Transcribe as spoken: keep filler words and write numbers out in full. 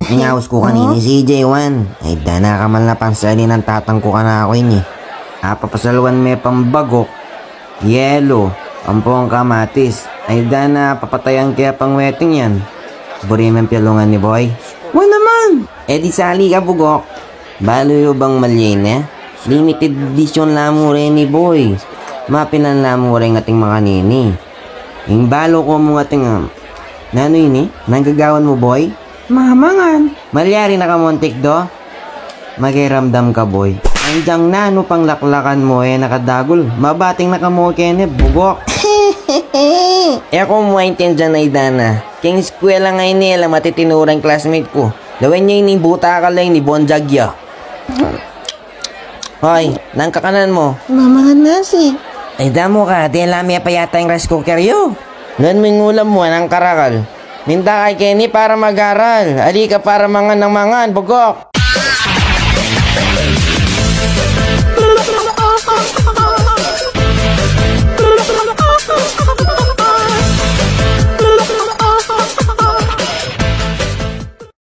Ning aus ku kanini si J one. Ay, dana ka man la pansali nang tatang ku kanaku ini. Apapasaluan me pang bagok, yelo, ampong kamatis. Ay, dana papatayan ke pang weting yan. Buri meng pialungan ni Boy. Wa naman! E di sali ka, bugok. Balu yu bang malye ne? Limited edition la mu reni, Boy. Mapilan la mu reng ating makanini. Ing balu ku mu ating, ah, nanu ini? Nanu gagawan mu, Boy? Mamangan. Malyari na ka mu antik do? Makiramdam ka, Boy. Anjang nanu pang laklakan mu e na kadagul. Mabating na ka mu keni, bugok. E ku mu aintindian, ay dana. Keng eskwela ngeni e la matitinurang classmate ku. Lawen ya ini buta ka la ini, bonjag ya. Hoy, nanu kakanan mu? Mamangan nasi. Ay, damu ka, dela me pa yata ing rice cooker yu. Nanu ing ulam mu, nanu karakal? Minta ka keni para mag-aral, ali ka para mangan nang mangan, bugok.